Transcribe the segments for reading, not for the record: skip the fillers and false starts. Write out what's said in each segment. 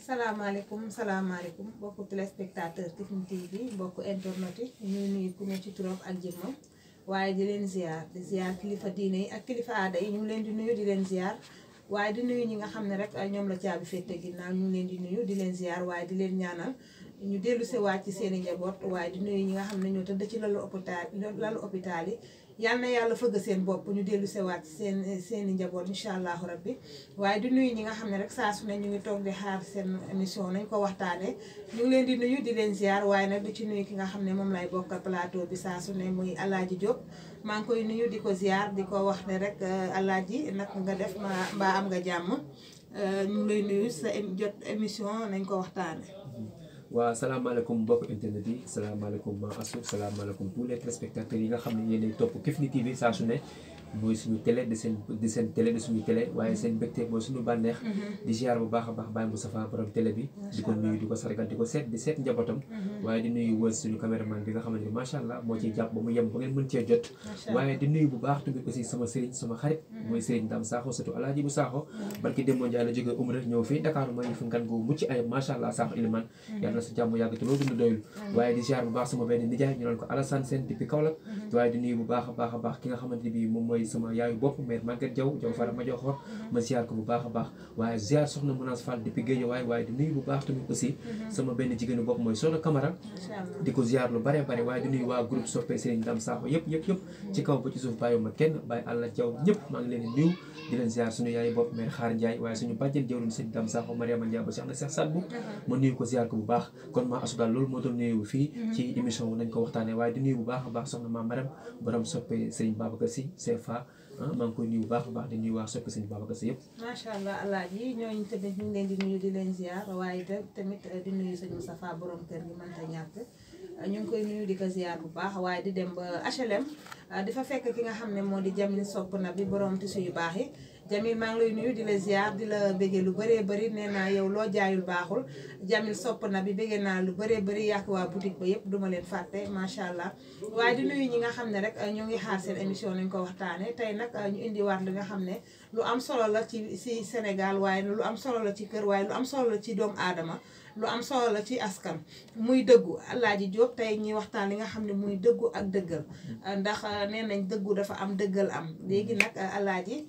salaamaaleykum mbokku téléspectateur Kifne TV mbokku internet yi ñuy nuyu ku ne ci turam ak jëmmam waaye di leen ziar kilifa diine yi ak kilifa aada yi ñu ngi leen di nuyu di leen ziar waaye di nuyu ñi nga xam ne rek ñoom la caabi féete ginnaaw ñu ngi leen di nuyu di leen ziar waaye di leen ñaanal ñu dellu sewaat ci seen i njaboot waaye di nuyu ñi nga xam ne ñoo tëdd ci lalu hôpital yi yal na yàlla fëgg seen bopp ñu dellu sewaat ci seen i njaboot incha allahu rabbi waaye di nuyu ñi nga xam ne rek saa su ne ñu ngi toog di xaar seen émission nañ ko waxtaanee ñu ngi leen di nuyu di leen ziar waaye nag di ci nuyu ki nga xam ne moom lay bokkal plateau bi saa su ne muy Alaaji Diop maa ngi koy nuyu di ko ziar di ko wax ne rek Alaaji nag nga def mbaa am nga jàmm ñu ngi lay nuyu sa jot émission nañ ko waxtaanee. waaw salaamaaleykum mbokk internet yi salaamaaleykum Asou salaamaaleykum tous les téléspectateurs yi nga xam ne yéenay topp Kifne TV saa su ne mooy suñu télé di seen télé di suñu télé waaye seen mbégte mooy suñu bànneex di ziar bu baax a baax Baye Moustapha borom télé bi di ko nuyu di ko sargal di ko seet njabootam waaye di nuyu wës suñu caméraman bi nga xamante ni macha allah moo ciy jàpp ba mu yem ba ngeen mën cee jot waaye di nuyu bu baax tamit aussi sama sëriñ sama xarit mooy sëriñ Dame Sakho surtout Alaaji bu Sakho barki démb Ndiaye la jógee umra ñëw fii Dakar mooy fu ngan gu mucc ay macha allah Sakho Iliman yàlla na sa jàmm yàgg te loolu dund doyul waaye di ziar bu baax sama benn nijaay ñu naan ko Alassane Sène depuis Kaolack waaye di nuyu bu baax a baax ki nga xamante bi moom mooy sama yaayu bopp mère Maguette Diaw Fara ma jox xor ma ziar ko bu baax a baax waaye ziar soxna Mounas Fall depuis Guédiawaye waaye di nuyu bu baax tamit aussi sama benn jigéenu bopp mooy Soxna Camara di ko ziar lu bare waaye di nuyu waa groupe soppe Serigne Dame Sakho yëpp ci kaw ba ci suuf bàyyi ma kenn bàyyi àlla Diaw ñëpp maa ngi leen di nuyu di leen ziar suñu yaayu bopp mère Xaar Ndiaye waaye suñu bàjjen jawriñ Serigne Dame Sakho Mariama Ndiaye ba Cheikh na Cheikh Sadbou ma nuyu ko ziar ko bu baax kon maa asu daal loolu moo doon nuyu fii ci émission nañ ko waxtaanee waaye di nuyu bu baax a baax soxna Mame Maram borom soppe Serigne Babacar Sy CFA maa ngi koy nuyu bu baax a baax di nuyu waa soppe Serigne Babacar Sy yëpp macha allah Alaaji ñooñu tamit ñu ngi leen di nuyu di leen ziar waaye tamit di nuyu sëñ Moustapha borom kër gi mënta ñàkk ñu ngi koy nuyu di ko ziar bu baax waaye di dem ba HLM di fa fekk ki nga xam ne moo di Jamil sopp na bi borom tissu yu baax yi Jamil maa ngi lay nuyu di la ziar di la béggee lu bëree bëri nee naa yow loo jaayul baaxul Jamil sopp na bi béggee naa lu bëree bëri yàq waa boutique ba yëpp duma leen fàtte macha allah waaye di nuyu ñi nga xam ne rek ñu ngi xaar seen émission nañ ko waxtaane tey nag ñu indiwaat li nga xam ne lu am solo la ci Sénégal waaye lu am solo la ci kër waaye lu am solo la ci doomu aadama lu am solo la ci askan muy dëggu Alaaji Diop tey ñuy waxtaan li nga xam ne muy dëggu ak dëggal ndax nee nañ dëggu dafa am dëggal am léegi nag Alaaji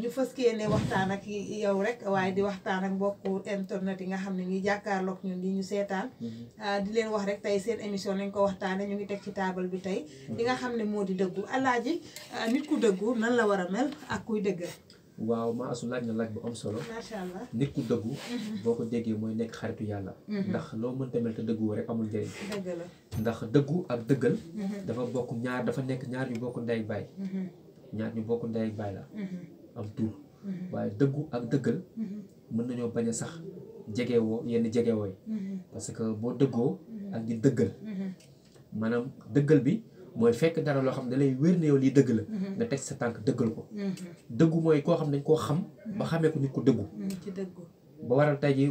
ñu fas yéene waxtaan ak yow rek waaye di waxtaan ak mbokku internet yi nga xam ne ñuy jàkkaarloog ñun di ñu seetaan di leen wax rek tey seen émission nañ ko waxtaane ñu ngi teg ci taabal bi tey li nga xam ne moo di dëggu Alaaji nit ku dëggu nan la war a mel ak kuy dëggal waaw maa asu laaj na laaj bu am solo macha allah nit ku dëggu boo ko déggee mooy nekk xaritu yàlla ndax loo mënta mel te dëggu rek amul njëriñ dëgg la ndax dëggu ak dëggal dafa bokk ñaar dafa nekk ñaar ñu bokk ndey ak baay ñaar ñu bokk ndey ak baay la am tur waaye dëggu ak dëggal mën nañoo bañ a sax jegewoo yenn jegewoo yi parce que boo dëggoo ak di dëggal maanaam dëggal bi mooy fekk dara loo xam ne da lay wér ne yow lii dëgg la nga teg sa tànk dëggal ko dëggu mooy koo xam ne dañ koo xam ba xamee ko nit ku dëggu ba waral tey ji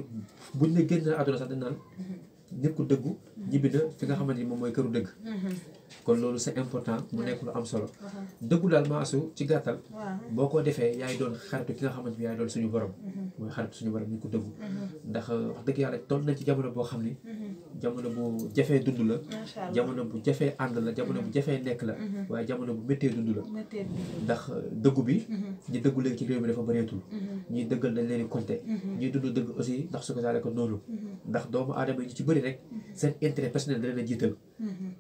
buñ ne génn na àdduna sax dañ naan nit ku dëggu ñibbi na fi nga xamante ni moom mooy këru dëgg kon loolu c'est important mu nekk lu am solo dëggu daal maa asu ci gàttal boo ko defee yaay doon xaritu ki nga xamante ni yaay doon suñu borom mooy xaritu suñu borom nit ku dëggu ndax wax dëgg yàlla toll nañ ci jamono boo xam ni jamono bu jafee dund la jamono bu jafee ànd la jamono bu jafee nekk la waaye jamono bu méttee dund la ndax dëggu bi ñi dëggu léegi ci réew mi dafa bëreetul ñuy dëggal dañ leen di compter ñuy dund dëgg aussi ndax su ko saale ko noonu ndax doomu aadama yi ci bëri rek seen intérêt personnel da leen a jiital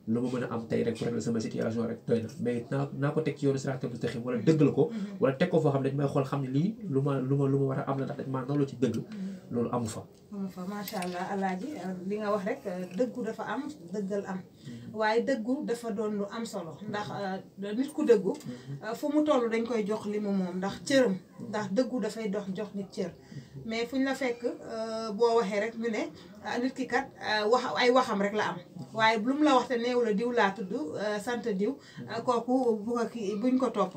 lu ma mën a am tey rek pour régler sama situation rek doy na mais naa ko teg ci yoonu siraatal mustaqiim wala dëggal ko wala teg ko foo xam ne dañ may xool xam ne lii lu ma war a am la ndax dañ maa noonu ci dëgg loolu amu fa macha allah Alaaji li nga wax rek dëggu dafa am dëggal am waaye dëggu dafa doon lu am solo ndax nit ku dëggu fu mu toll dañ koy jox li mu moom ndax cëram ndax dëggu dafay jox nit cër mais fuñ la fekk boo waxee rek ñu ne nit ki kat wax ay waxam rek la am waaye lu mu la wax te néew la diw laa tudd sant diw kooku buñ ko topp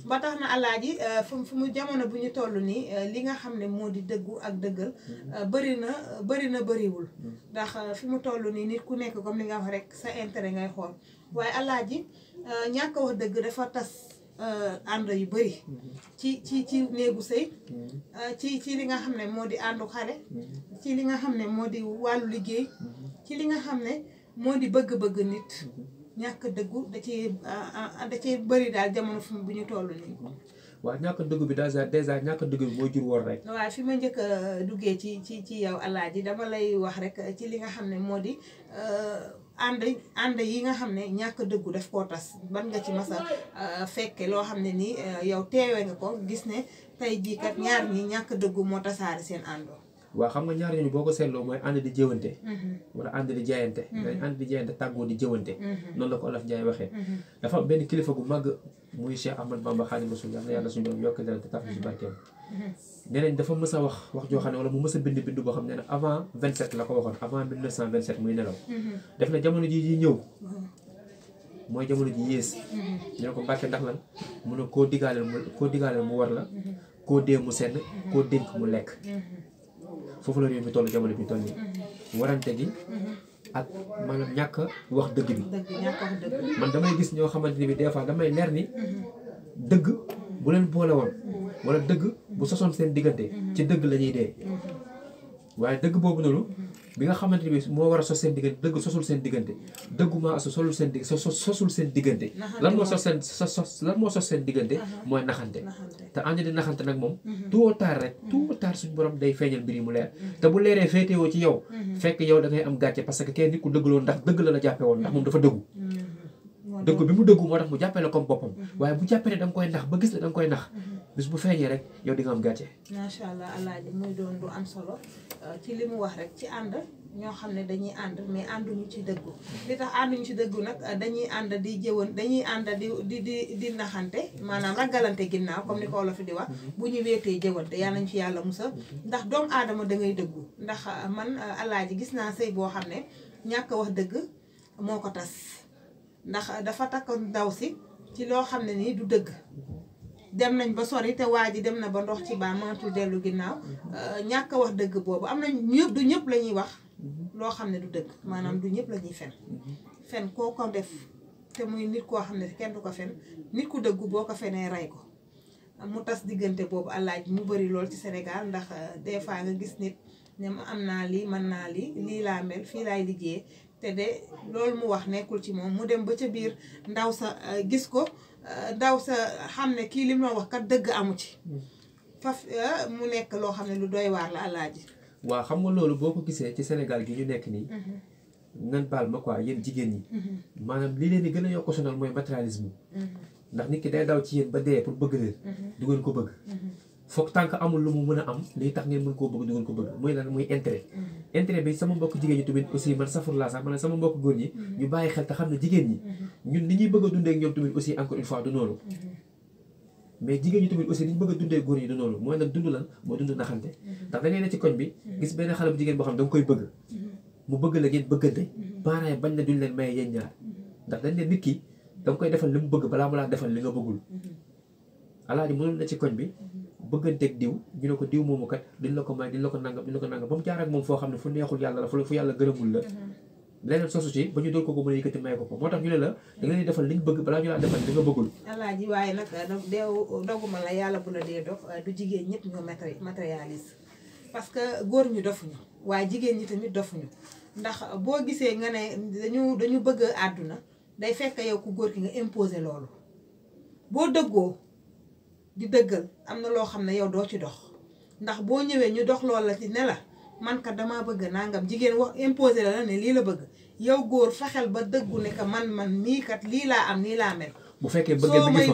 ba tax na Alaaji fu mu jamono bu ñu toll nii li nga xam ne moo di dëggu ak dëggal bëriwul ndax fi mu toll nii nit ku nekk comme li nga wax rek sa intérêt ngay xool waaye Alaaji ñàkk a wax dëgg dafa tas ànd yu bëri ci néegu sëy ci li nga xam ne moo di àndu xale ci li nga xam ne moo di wàllu liggéey ci li nga xam ne moo di bëgg-bëgg nit ñàkk dëggu da ci bëri daal jamono fu bu ñu toll nii waaw ñàkk dëgg bi dèjà ñàkk dëgg bi mooy jur wor rek waaw fi ma njëkk a duggee ci yow Alaaji dama lay wax rek ci li nga xam ne moo di ànd yi nga xam ne ñàkk dëggu daf koo tas ban nga ci mas a fekke loo xam ne nii yow teewee nga ko gis ne tey jii kat ñaar ñi ñàkk dëggu moo tasaare seen àndoo waaw xam nga ñaar ñooñu boo ko seetloo mooy ànd di jëwante wala ànd di jaayante dañ ànd di jaayante tàggoo di jëwante noonu la ko Olof Njaay waxee dafa am benn kilifa gu màgg muy Cheikh Ahmad Bamba Xaadimu Rasuul yàlla yàlla suñu borom yokk dara te tax ci barkeem nee nañ dafa mës a wax joo xam ne wala mu mës a bind boo xam ne ne avant 27 la ko waxoon avant 1927 muy nelaw def na jamono ji ñëw mooy jamono ji yées ñu ne ko Mbàkke ndax lan mu ne koo digaaleel mu war la koo dee mu senn koo dénk mu lekk foofu la réew mi toll jamono bi toll nii warante gi ak maanaam ñàkk wax dëgg bi man damay gis ñoo xamante ni bi des fois damay leer ni dëgg bu leen boole woon wala dëgg bu sosoon seen diggante ci dëgg la ñuy dee waaye dëgg boobu noonu bi nga xamante ni bi moo war a sos seen diggante dëgg sosul seen diggante dëgguma asu sosul seen diggante lan moo sos seen diggante mooy naxante te ànd di naxante nag moom tôt ou tard suñu borom day feeñal mbir yi mu leer te bu leeree féetewoo ci yow fekk yow da ngay am gàcce parce que kenn nit ku dëggaloon ndax dëgg la jàppe woon ndax moom dafa dëggu dëgg bi mu dëggu moo tax mu jàppee la comme boppam waaye bu jàppee ne da nga koy nax ba gis la da nga koy nax bis bu feeñee rek yow di nga am gàcce macha allah Alaaji muy doon du am solo ci li mu wax rek ci ànd ñoo xam ne dañuy ànd mais ànduñu ci dëggu li tax ànduñu ci dëggu nag dañuy ànd di jëwan dañuy ànd di naxante maanaam ragalante ginnaaw comme ni ko Wolof di wax bu ñu weetee jëwante yàlla nañ ci yàlla musal ndax doomu aadama da ngay dëggu ndax man Alaaji gis naa sëy boo xam ne ñàkk wax dëgg moo ko tas ndax dafa takk ndaw si ci loo xam ne nii du dëgg dem nañ ba sori te waa ji dem na ba ndox ci baa mënatul dellu ginnaaw ñàkk wax dëgg boobu am nañ ñëpp du ñëpp la ñuy wax loo xam ne du dëgg maanaam du ñëpp la ñuy fen koo ko def te muy nit koo xam ne kenn du ko fen nit ku dëggu boo ko fenee rey ko mu tas diggante boobu Alaaji mu bëri lool ci Sénégal ndax des fois nga gis nit ne ma am naa lii mën naa lii laa mel fii laay liggéey te de loolu mu wax nekkul ci moom mu dem ba ca biir ndaw sa gis ko ndaw sa xam ne kii li mu wax kat dëgg amu ci faf mu nekk loo xam ne lu doy waar la Alaaji waaw xam nga loolu boo ko gisee ci Sénégal gi ñu nekk nii nan baal ma quoi yéen jigéen ñi maanaam li leen di gën a yokk sonal mooy matérialisme ndax nit ki day daw ci yéen ba dee pour bëgg leen du ngeen ko bëgg foog tànk amul lu mu mën a am lii tax ngeen mën koo bëgg du ngeen ko bëgg muy lan muy intérêt bi sama mbokk jigéen ñi tamit aussi man safur laa sax man sama mbokk góor ñi ñu bàyyi xel te xam ne jigéen ñi ñun li ñuy bëgg a dundee ak ñoom tamit aussi encore une fois du noonu mais jigéen ñi tamit aussi li ñu bëgg a dundee góor ñi du noonu mooy lan dund lan mooy dund naxante ndax da ngay ne ci koñ bi gis benn xale bu jigéen boo xam ne da nga koy bëgg mu bëgg la ngeen bëggante parents yi bañ na duñ leen maye yéen ñaar ndax dañ ne nit ki da nga koy defal li mu bëgg balaa mu laa defal li nga bëggul Alaaji mënul na ci koñ bi bëgganteeg diw ñu ne ko diw moomu kat duñ la ko may duñ la ko nangam ba mu jaar ak moom foo xam ne fu neexul yàlla la fu yàlla gërëmul la leneen sosu ci ba ñu doon ko mën a yëkkati may ko moo tax ñu ne la da nga leen defal liñ bëgg balaa ñu laa defal li nga bëggul Alaaji waaye nag doguma la yàlla bu la dee dof du jigéen ñëpp ñoo matérialiste parce que góor ñu dofuñu waaye jigéen ñi tamit dofuñu ndax boo gisee nga ne dañu bëgg àdduna day fekk yow ku góor ki nga imposer loolu boo dëggoo di dëggal am na loo xam ne yow doo ci dox ndax boo ñëwee ñu dox loolu la ci ne la man kat damaa bëgg nangam jigéen wax imposé la ne lii la bëgg yow góor fexeel ba dëggu ne que man mii kat lii laa am nii laa mel. bu fekkee soo may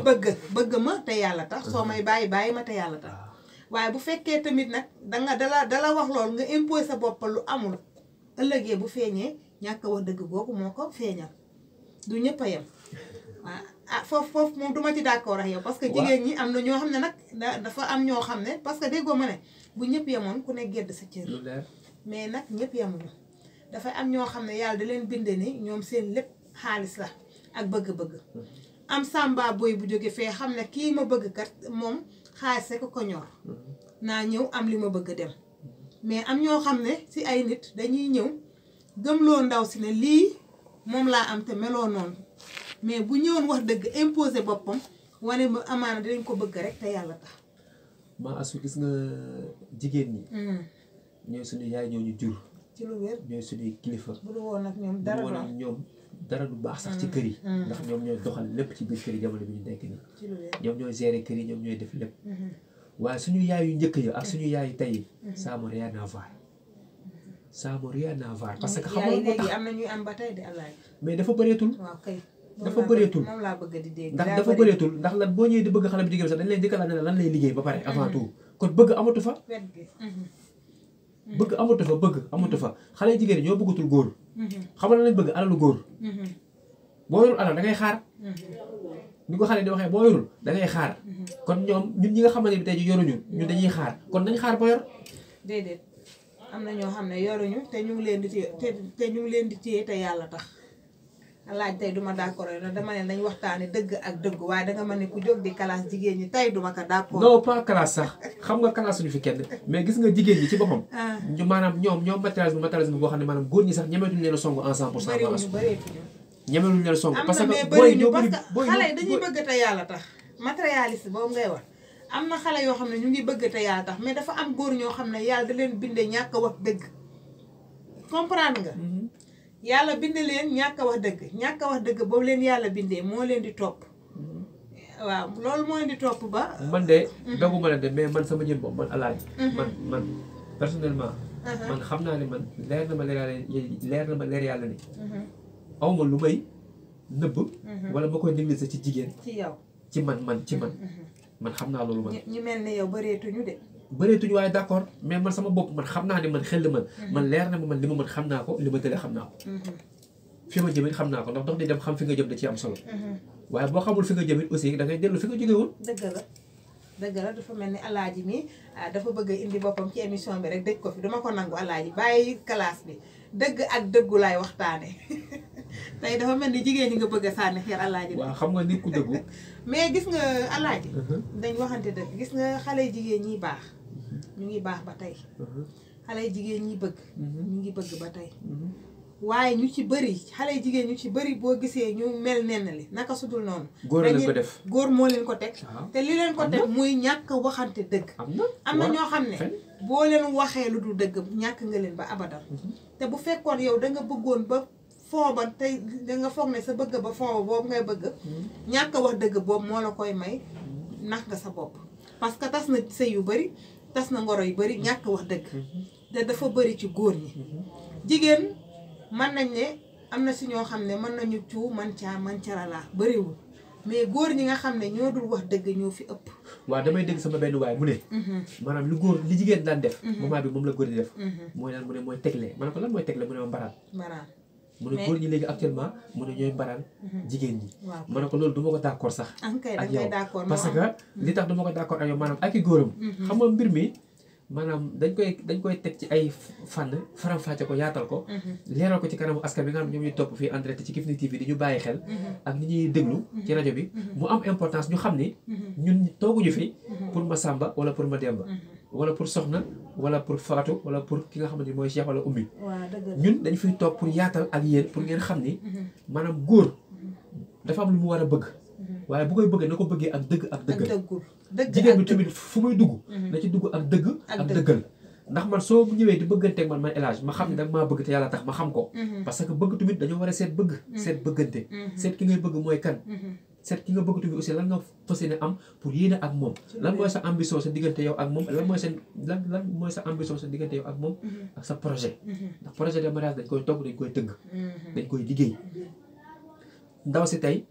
bëgg ma te yàlla tax soo may bàyyi ma te yàlla tax waaye bu fekkee tamit nag dala wax loolu nga imposé sa bopp lu amul ëllëgee bu feeñee ñàkk wax dëgg googu moo ko feeñal du ñëpp a yem waaw foofu moom duma ci d'accord ak yow parce que jigéen ñi am na ñoo xam ne nag dafa am ñoo xam ne parce que déggoo ma ne bu ñëpp yemoon ku ne gedd sa cër mais nag ñëpp yemuñu dafay am ñoo xam ne yàlla da leen binde ni ñoom seen lépp xaalis la ak bëgg-bëgg am sàmba boy bu jóge fee xam ne kii ma bëgg kat moom xaalis rek ko ñor naa ñëw am li ma bëgg dem mais am ñoo xam ne si ay nit dañuy ñëw gëmloo ndaw si ne lii moom laa am te meloo noonu mais bu ñëwoon wax dëgg imposé boppam wane ba amaana dinañ ko bëgg rek te yàlla tax. maa asu gis nga jigéen ñi. ñooy suñu yaay ñoo ñu jur. ci lu wér ñooy suñuy kilifa. bu dul woon ak ñoom dara bu ñoom dara du baax sax ci kër yi. ndax ñoom ñooy doxal lépp ci biir kër yi jamono bi ñu nekk nii. ci lu wér ñoom ñooy gérer kër yi ñoom ñooy def lépp. waaye suñu yaay yu njëkk ya ak suñu yaay yu tey yi. ça n'a rien à voir. ça n'a rien à voir parce que xam nga moo tax am na ñuy am ba tey de allah. mais dafa bëreetul. waaw kay. dafa bëreetul moom laa bëgg di dégg. ndax dafa bëreetul ndax lan boo ñëwee di bëgg xale bu jigéen sax dañ leen njëkk a laaj ne lan lay liggéey ba pare avant tout kon bëgg amatu fa. bëgg amatu fa xale jigéen ñoo bëggatul góor. xam nga lan lañ bëgg alalu góor. boo yorul alal da ngay xaar. ni ko xale di waxee boo yorul da ngay xaar. kon ñoom ñun ñi nga xamante ne tey jii yoruñu ñun dañuy xaar kon nañ xaar ba yor. déedéet am na ñoo xam ne yoruñu te ñu ngi leen di téye te ñu ngi leen di téye te yàlla tax. laaj tey duma d'accord na dama ne nañ waxtaane dëgg ak dëgg waaye danga ma ne ku jóg di classe jigéen ñi tey duma ko d'accord. non pas classe sax xam nga classe suñu fi kenn mais gis nga jigéen ñi ci boppam. ñu maanaam ñoom matérialisme boo xam ne maanaam góor ñi sax ñemetuñu leen a songu en 100%. bëreetuñu ñemetuñu leen a songu parce que booy ñu parce que xale yi dañuy bëgg te yàlla tax matérialiste boobu ngay wax am na xale yoo xam ne ñu ngi bëgg te yàlla tax mais dafa am góor ñoo xam ne yàlla da leen bindee ñàkk a wax dëgg comprendre nga. yàlla bind leen ñàkk a wax dëgg ñàkk a wax dëgg boobu leen yàlla bindee moo leen di topp waaw loolu moo leen di topp ba. man de doguma leen de mais man sama jëm boobu man alaaj man personnellement. man xam naa ne man leer na ma leer yàlla ni awma lu may nëbb. wala ma koy négliger ci jigéen. ci yow ci man man xam naa loolu man. ñu mel ne yow bëreetuñu de. bëreetuñu waaye d'accord mais man sama bopp man xam naa ne man xel man leer na ma man li ma mën xam naa ko li ma tëlee xam naa ko. fi ma jëmit xam naa ko ndax dox di dem xam fi nga jëm da ci am solo. waaye boo xamul fi nga jëmit aussi da ngay dellu fi nga jóge woon. dëgg la dafa mel ni alaaji mi dafa bëgg a indi boppam ci émission bi rek dëgg ko fi dama ko nangu alaaji bàyyi classe bi dëgg ak dëggu laay waxtaane tey dafa mel ni jigéen ñi nga bëgg a sànni xeer alaaji. waaw xam nga nit ku dëggu. mais gis nga alaaji. dañ waxante dëgg gis nga xale jigéen ñi baax ñu ngi baax ba tey. xale jigéen ñi bëgg. ñu ngi bëgg ba tey. waaye ñu ci bëri xale jigéen ñu ci bëri boo gisee ñu mel nenn li naka sudul noonu. góor leen ko def góor moo leen ko teg. te li leen ko teg muy ñàkk waxante dëgg. am na ñoo xam ne boo leen waxee lu dul dëgg ñàkk nga leen ba abadal. te bu fekkoon yow da nga bëggoon ba fooba tey da nga foog ne sa bëgg ba fooba boobu ngay bëgg. ñàkk wax dëgg boobu moo la koy may nax nga sa bopp. parce que tas na sëy yu bëri tas na ngoro yu bëri ñàkk wax dëgg. te dafa bëri ci góor ñi. jigéen mën nañ ne am na si ñoo xam ne mën nañu cuu man caralaa bëriwul mais góor ñi nga xam ne ñoo dul wax dëgg ñoo fi ëpp. waaw damay dégg sama benn waay mu ne. maanaam li jigéen daan def. moment bi moom la góor di def. mooy lan mu ne mooy tegle ma ne ko lan mooy tegle mu ne ma mbaraan. mu ne góor ñi léegi actuellement mu ne ñooy mbaraan jigéen ñi. ma ne ko loolu du ma ko d'accord sax. ak yow parce que li tax du ma ko d'accord ak yow maanaam ak i góoram. xam nga mbir mi. maanaam dañ koy teg ci ay fànn faram-fàcce ko yaatal ko. leeral ko ci kanamu askan bi nga xam ne ñoom ñuy topp fii en direct ci Kifne TV di ñu bàyyi xel. ak ni ñuy déglu ci rajo bi. mu am importance ñu xam ni. ñun tooguñu fi. pour ma Samba wala pour ma Demba. wala pour Soxna wala pour Fatou wala pour ki nga xamante ni mooy Cheikh wala Oumy. ñun dañ fiy toog pour yaatal ak yéen pour ngeen xam ni. maanaam góor dafa am lu mu war a bëgg. waaye bu koy bëggee na ko bëggee ak dëgg ak dëggal. jigéen bi tamit fu muy dugg. na ci dugg ak dëgg ak dëggal. ndax man soo ñëwee di bëgganteeg man élage ma xam ne danga maa bëgg te yàlla tax ma xam ko. parce que bëgg tamit dañoo war a seet bëgg. seet bëggante. seet ki ngay bëgg mooy kan. seet ki nga bëgg tamit aussi lan nga fas yéene am pour yéene ak moom. lan mooy sa ambition sa diggante yow ak moom lan mooy sa ambition sa diggante yow ak moom. ak sa projet. ndax projet de mariage dañ koy togg dañ koy tëgg. dañ koy liggéey. ndaw si tey.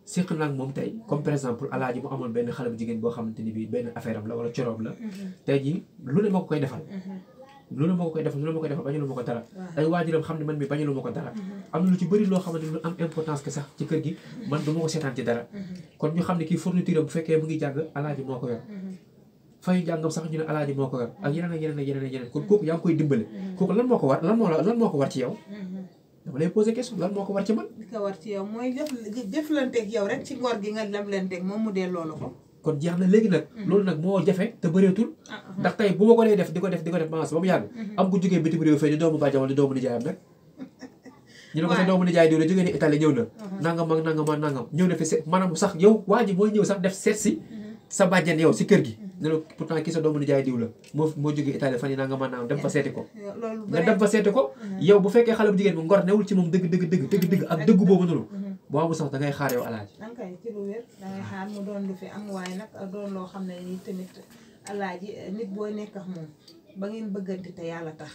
séq naa ak moom tey comme par exemple alaaji mu amoon benn xale bu jigéen boo xamante ni bii benn affaire am la wala coroom la. tey jii lu ne ma ko koy defal. lu ne ma ko koy defal bañalu ma ko dara. ay waajuram xam ne man mi bañalu ma ko dara. am na lu ci bëri loo xamante ni lu am importance que sax ci kër gi man du ma ko seetaan ci dara. kon ñu xam ne kii fourniture bu fekkee mu ngi jàng alaaji moo ko yor. fayu jàngam sax ñu ne alaaji moo ko yor ak yeneen kon kooku yaa ngi koy dimbale. kooku lan moo ko war lan moo ko war ci yow. dama lay poser question lan moo ko war ci man. li ko war ci yow mooy jëflanteeg yow rek ci ngor gi nga lemlanteeg moom mu dee loolu ko. kon jeex na léegi nag. loolu nag moo jafe te bëreetul. ndax tey bu ma ko dee def di ko def ba mu yàgg. am ku jógee bitim réew fee di doomu bàjjam wala di doomu nijaayam nag. ñu ne ko sa doomu nijaay diw la jógee ni Italie ñëw na nangam ak nangam ak nangam ñëw na fi seet maanaam sax yow waa ji mooy ñëw sax def seet si sa bàjjen yow si kër gi ne la pourtant kii sa doomu nijaay diw la moo jógee Italie fan yi nangam ak nangam dem fa seeti ko nga dem fa seeti ko yow bu fekkee xale bu jigéen bi ngor newul ci moom dëgg ak dëggu boobu noonu boo amul sax da ngay xaar yow alaaji danga koy ci lu wér dangay xaar mu doon lu fi am waaye nag doon loo xam ne ni tamit alaaji nit boo nekk ak moom ba ngeen bëggante te yàlla tax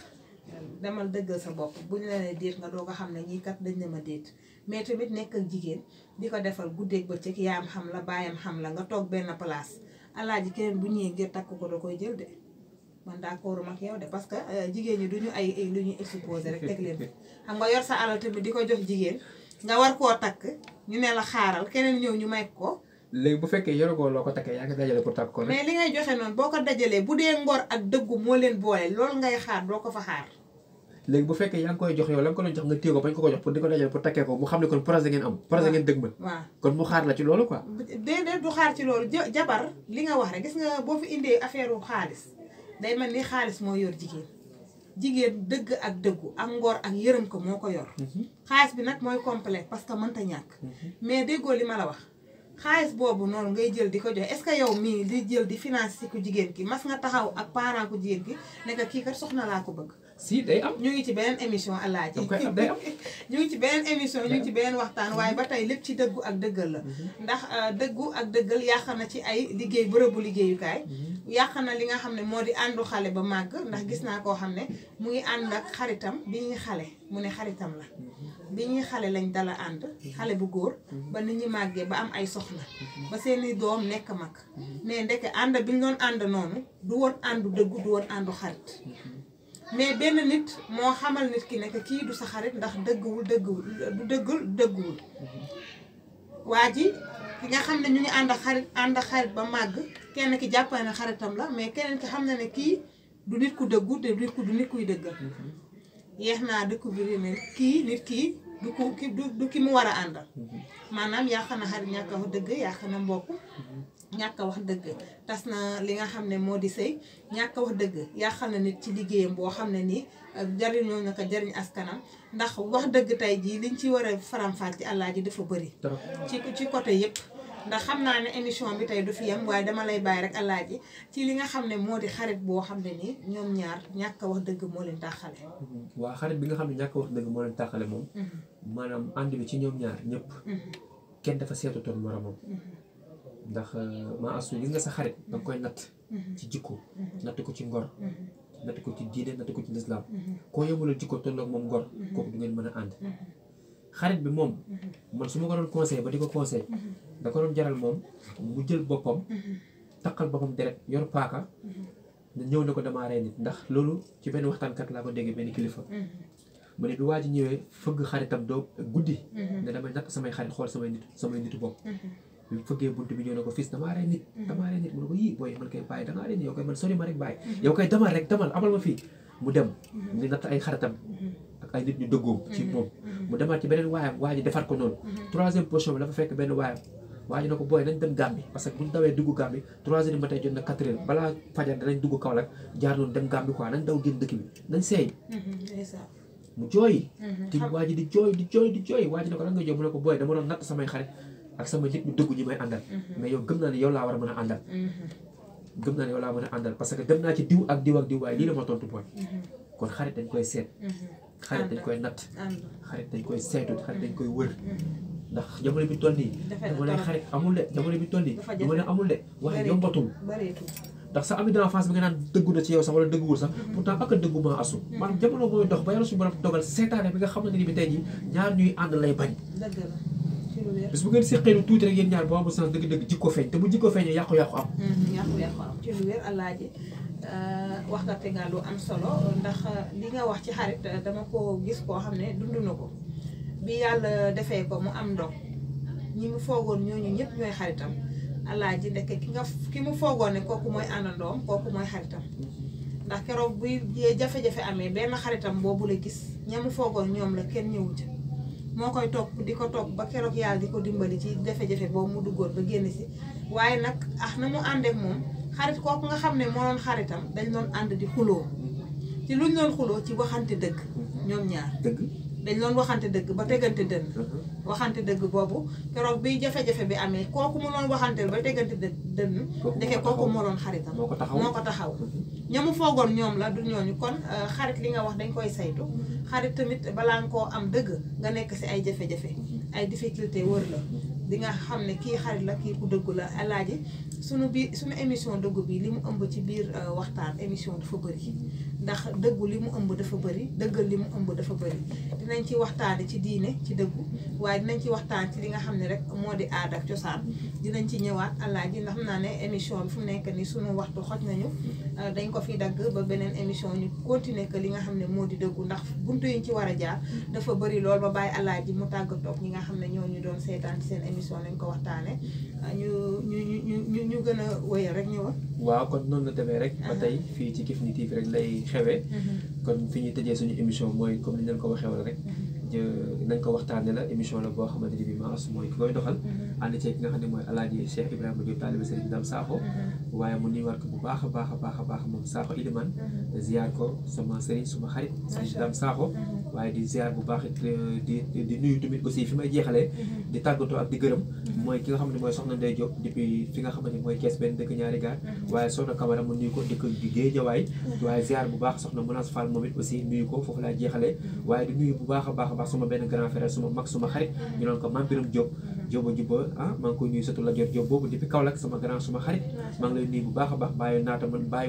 demal dëggal sa bopp buñ la nee déet nga doo ko xam ne ñii kat dañ ne ma déet mais tamit nekk ak jigéen di ko defal guddeeg bëccëg yaayam xam la baayam xam la nga toog benn place alaaji keneen bu ñëwee ngir takk ko da koy jël de man d'accord ak yow de parce que jigéen ñi duñu ay lu ñuy exposé rek teg leen xam nga yor sa alal tamit di ko jox jigéen nga war koo takk ñu ne la xaaral keneen ñëw ñu may ko. léegi bu fekkee yoragoo loo ko takkee yaa ngi dajale pour takk ko mais li ngay joxe noonu boo ko dajalee bu dee ngor ak dëggu moo leen boole loolu ngay xaar doo ko fa xaar. léegi bu fekkee yaa ngi koy jox yow la nga ko doon jox nga téye ko bañ ko jox pour di ko dajale pour takkee ko mu xam ne kon projet ngeen am. projet ngeen dëgg man. waaw kon mu xaar la ci loolu quoi. déedéet du xaar ci loolu jabar li nga wax rek gis nga boo fi indee affaire xaalis day mel ni xaalis moo yor jigéen dëgg ak dëggu ak ngor ak yërëm ko moo ko yor. xaalis bi nag mooy complet parce que mënta ñàkk. mais déggoo li ma la wax xaalis boobu noonu ngay jël di ko joxe est-ce que yow mii di jël di financer ku jigéen ki mas nga taxaw ak parent ku jigéen ki ne ko kii kat soxna laa ko bëgg. si day am ñu ngi ci beneen émission alaaji day am ñu ngi ci beneen émission ñu ngi ci beneen waxtaan waaye ba tey lépp ci dëggu ak dëggal la ndax dëggu ak dëggal yàq na ci ay liggéey bërëbu liggéeyukaay yàq na li nga xam ne moo di àndu xale ba màgg ndax gis naa koo xam ne mu ngi ànd ak xaritam bi ñuy xale mu ne xaritam la bi ñuy xale lañ dala ànd xale bu góor ba nit ñi màggee ba am ay soxna ba seeni doom nekk mag mais ndeke ànd bi ñu doon ànd noonu du woon àndu dëggu du woon àndu xarit mais benn nit moo xamal nit ki nekk kii du sa xarit ndax dëgguwul dëgguwul waa ji ki nga xam ne ñu ngi ànd ak xarit ba màgg kenn ki jàppale ne xaritam la mais keneen ki xam na ne kii du nit ku dëggu te du nit kuy dëggal yeex naa découvrir ne kii nit kii du ki mu war a àndal maanaam yàq na xarit ñàkk a wax dëgg yàq na mbokk ñàkk a wax dëgg tas na li nga xam ne moo di sëy ñàkk a wax dëgg yàqal na nit ci liggéeyam boo xam ne nii jariñoo na ko jariñ askanam ndax wax dëgg tey jii liñ ci war a faram-fàcce ci Alaaji dafa bëri ci côté yëpp ndax xam naa ne émission bi tey du fi yem waaye dama lay bàyyi rek Alaaji ci li nga xam ne moo di xarit boo xam ne nii ñoom ñaar ñàkk a wax dëgg moo leen tàqale waaw xarit bi nga xam ne ñàkk a wax dëgg moo leen tàqale moom maanaam ànd bi ci ñoom ñaar ñëpp kenn dafa seetutoon moromam ndax maa asu gis nga sa xarit danga koy natt ci jikko natt ko ci ngor natt ko ci diine natt ko ci lislaam koo yemulal jikko tolloog moom ngor kooku du ngeen mën a ànd xarit bi moom man su ma ko doon conseil ba di ko conseil da ko doon jaral moom mu jël boppam taqal boppam deret yor paaka na ñëw na ko damaa rey nit ndax loolu ci benn waxtaankat laa ko déggee benn kilifa mu ne bi waa ji ñëwee fëgg xaritam doo guddi ne damay natt samay xarit xool samay nitu bopp bi mu fëggee bunt bi ñëw na ko fils damaa rey nit mu ne ko yii booy man koy bàyyi dangaa rey nit yow koy man sori ma rek bàyyi yow koy demal rek demal amal ma fii mu dem ni natt ay xaritam ak ay nit ñu dëggoom ci moom mu demaat ci beneen waayam waa ji defar ko noonu troisième position bi dafa fekk benn waayam waa ji na ko booy nañ dem Gambie parce que buñ dawee dugg Gambie 3 heures du matin jot na 4 heures balaa fajar danañ dugg Kaolack jaar noonu dem Gambie quoi nañ daw génn dëkk bi nañ seey mu jooy ti waa ji di jooy waa ji ne ko lan nga jooy mu ne ko booy dama doon natt samay xarit ak sama nit ñu dëggu ñi may àndal mais yow gëm naa ne yow laa war a mën a àndal gëm naa ne yow laa mën a àndal parce que dem naa ci diw ak diw waaye lii la ma tontu booy kon xarit dañ koy seet xarit dañ koy natt xarit dañ koy saytu xarit dañ koy wër ndax jamono bi toll nii jamono xarit amul de jamono bi toll nii jamono amul de waaye yombatul ndax sa ami d'enfance bi nga naan dëggu na ci yow sax wala dëgguwul sax pourtant ak a dëggu maa asu maanaam jamono mooy dox ba yàlla suñu borom dogal seetaane bi nga xamante ni bi tey jii ñaar ñuy ànd lay bañ bis bu ngeen seqee lu tuuti rek yéen ñaar boo amul sens dëgg-dëgg jikko feeñ te bu jikko feeñee yàqu-yàqu am yàqu-yàqu am ci lu wér Alaaji wax nga te nga lu am solo ndax li nga wax ci xarit dama ko gis koo xam ne dund na ko bi yàlla defee ko mu am ndox ñi mu foogoon ñooñu ñëpp ñooy xaritam Alaaji ndeke ki mu foogoon ne kooku mooy àndandoom kooku mooy xaritam ndax keroog buy jafe-jafe amee benn xaritam boobu la gis ña mu foogoon ñoom la kenn ñëwu ca moo koy topp di ko topp ba keroog yàlla di ko dimbali ci jafe-jafe boobu mu duggoon ba génn si waaye nag na mu àndeek moom xarit kooku nga xam ne moo doon xaritam dañ doon ànd di xuloo ci luñ doon xuloo ci waxante dëgg ñoom ñaar dëgg dañ doon waxante dëgg ba tegante dënn waxante dëgg boobu keroog bi jafe-jafe bi amee kooku mu doon waxanteel ba tegante dënn ndeke kooku moo doon xaritam moo ko taxaw ñamu foogoon ñoom la du ñooñu kon xarit li nga wax dañ koy saytu xarit tamit balaa nga koo am dëgg nga nekk si ay jafe-jafe ay difficulté wër la di nga xam ne kii xarit la kii ku dëggu la alaaji suñu émission dëggu bi li mu ëmb ci biir waxtaan émission dafa bëri ndax dëggu li mu ëmb dafa bëri dëggal li mu ëmb dafa bëri dinañ ci waxtaane ci diine ci dëggu waaye dinañ ci waxtaan ci li nga xam ne rek moo di aada ak cosaan dinañ ci ñëwaat alaaji ndax xam naa ne émission bi fu nekk ni suñu waxtu xoj nañu dañ ko fi dagg ba beneen émission ñu continuer que li nga xam ne moo di dëggu ndax buntu yi ñu ci war a jaar dafa bëri lool ba bàyyi alaaji mu tàggatoog ñi nga xam ne ñoo ñu doon seetaan ci seen émission nañ ko waxtaane ñu gën a wéyal rek ñëwal waaw kon noonu la demee rek ba tey fii ci Kifne TV rek lay xewee kon fi ñuy tëjee suñu émission mooy comme ni leen ko waxee woon rek nañ ko waxtaane la émission la boo xamante ni bi maas mooy ki koy doxal ànd ci ki nga xam ne mooy alaaji Cheikh Ibrahima Diop taalibe Serigne Dame Sakho waaye mu nuy war ko bu baax a baax a baax a baax moom Sakho Iliman ziar ko sama Serigne suma xarit Serigne Dame Sakho waaye di ziar bu baax di nuyu tamit aussi fi may jeexalee di tàggatoo ak di gërëm mooy ki nga xam ne mooy soxna Ndeye Diop depuis fi nga xamante ni mooy kees benn dëkk ñaari gaar waaye soxna Camara mu nuyu ko dëkk di Géejawaay waaye ziar bu baax soxna Mounas Fall moom it aussi nuyu ko foofu laa jeexalee waaye di nuyu bu baax a baax suma benn grand frère suma mag suma xarit ñu doon ko Mame Biram Diop juba maa ngi koy nuyu surtout la jot Diop boobu depuis Kaolack sama grand suma xarit maa ngi lay nuyu bu baax a baax bàyyi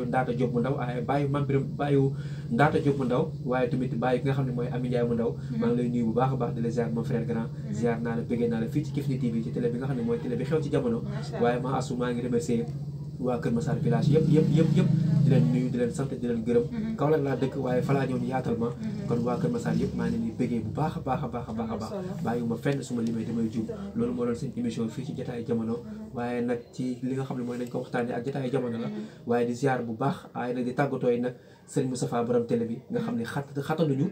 Ndaata Diop mu ndaw waaye bàyyi Mame Biram bàyyi Ndaata Diop mu ndaw waaye tamit bàyyi ki nga xam ne mooy Ami Ndiaye mu ndaw maa ngi lay nuyu bu baax a baax di la ziar mon frère grand ziar naa la bëggee naa la fii ci Kifne TV ci télé bi nga xam ne mooy télé bi xew ci jamono waaye maa asu maa ngi remercier waa Kër Massar village yëpp di leen nuyu di leen sant di leen gërëm Kaolack laa dëkk waaye fa laa ñëw yaatal ma kon waa Kër Massar yëpp maa ngi leen di bëggee bu baax a baax a baax a baax a baax bàyyiwuma fenn suma limee damay jub loolu moo doon seen émission fii ci Jotaayu Jamono waaye nag ci li nga xam ne mooy nañ ko waxtaanee ak Jotaayu Jamono la waaye di ziar bu baax waaye nag di tàggatoo yi nag Serigne Moustapha borom télé bi nga xam ne xataluñu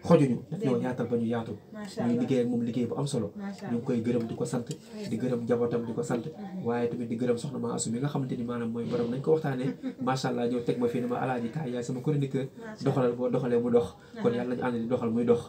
xojuñu daf ñoo yaatal ba ñu yaatu ñuy liggéey ak moom liggéey bu am solo ñu ngi koy gërëm di ko sant di gërëm njabootam di ko sant waaye tamit di gërëm soxna ma asu mi nga xamante ni maanaam mooy borom nañ ko waxtaanee macha allah ñëw teg ma fii ne ma alaaji kaay yaay sama chroniqueur doxalal boo doxalee mu dox kon yàlla nañu ànd di doxal muy dox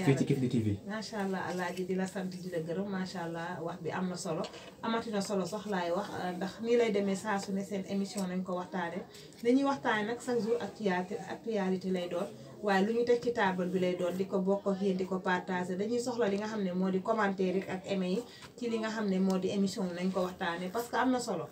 fii ci Kifne TV macha allah alaaji di la sant di la gërëm macha allah wax bi am na solo amatina solo sax laay wax ndax nii lay demee saa su ne seen émission nañ ko waxtaanee dañuy waxtaane nag chaque jour actualité lay doon waaye lu ñu teg ci table bi lay doon di ko bokk ak yéen di ko partager dañuy soxla li nga xam ne moo di commentaire yi ak aimé yi ci li nga xam ne moo di émission nañ ko waxtaanee parce que am na solo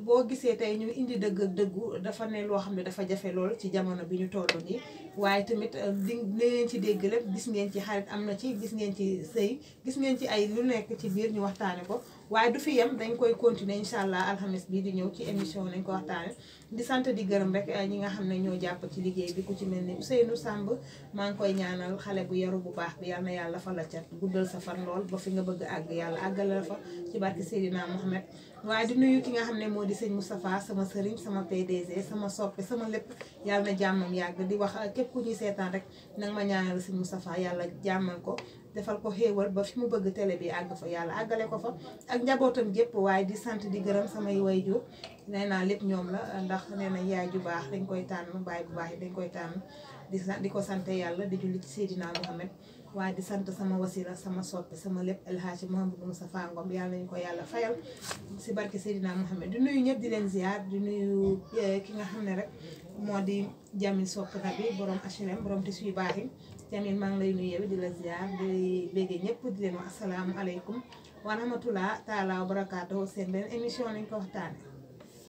boo gisee tey ñu indi dëgg ak dëggu dafa ne loo xam ne dafa jafe lool ci jamono bi ñu toll nii waaye tamit di ngeen ci dégg lépp gis ngeen ci xarit am na ci gis ngeen ci sëy gis ngeen ci ay lu nekk ci biir ñu waxtaane ko waaye du fi yem dañ koy continuer incha allah alxames bii di ñëw ci émission nañ ko waxtaane di sant di gërëm rek ñi nga xam ne ñoo jàpp ci liggéey bi ku ci mel ni Ousseynou Samb maa ngi koy ñaanal xale bu yaru bu baax bi yal na yàlla fa la cat guddal sa fan lool ba fi nga bëgg àgg yàlla àggale la fa ci barke Seydina Mohamed waaye di nuyu ki nga xam ne moo di sëñ Moustapha sama sëriñ sama PDG sama soppe sama lépp yàlla na jàmmam yàgg di wax képp ku ñuy seetaan rek nag ma ñaanal sëñ Moustapha yàlla jàmmal ko defal ko xéewal ba fi mu bëgg télé bi àgg fa yàlla àggale ko fa ak njabootam gépp waaye di sant di gërëm samay waajur nee naa lépp ñoom la ndax nee na yaay ju baax dañ koy tànn baay bu baax yi dañ koy tànn di ko sant yàlla di julli ci Seydina Mohamed waaye di sant sama wasila sama soppe sama lépp El Hadji Mouhamadou Moustapha Ngom yàlla nañu ko yàlla fayal si barke Seydina Mohamed di nuyu ñëpp di leen ziar di nuyu ki nga xam ne rek moo di Jamil Sopp Nabi borom HLM borom tissu yu baax yi Jamil maa ngi lay nuyu di la ziar di béggee ñëpp di leen wax asalaamualeykum wa rahmatulah taalaa wa barakaatuhu seen benn émission nañ ko waxtaane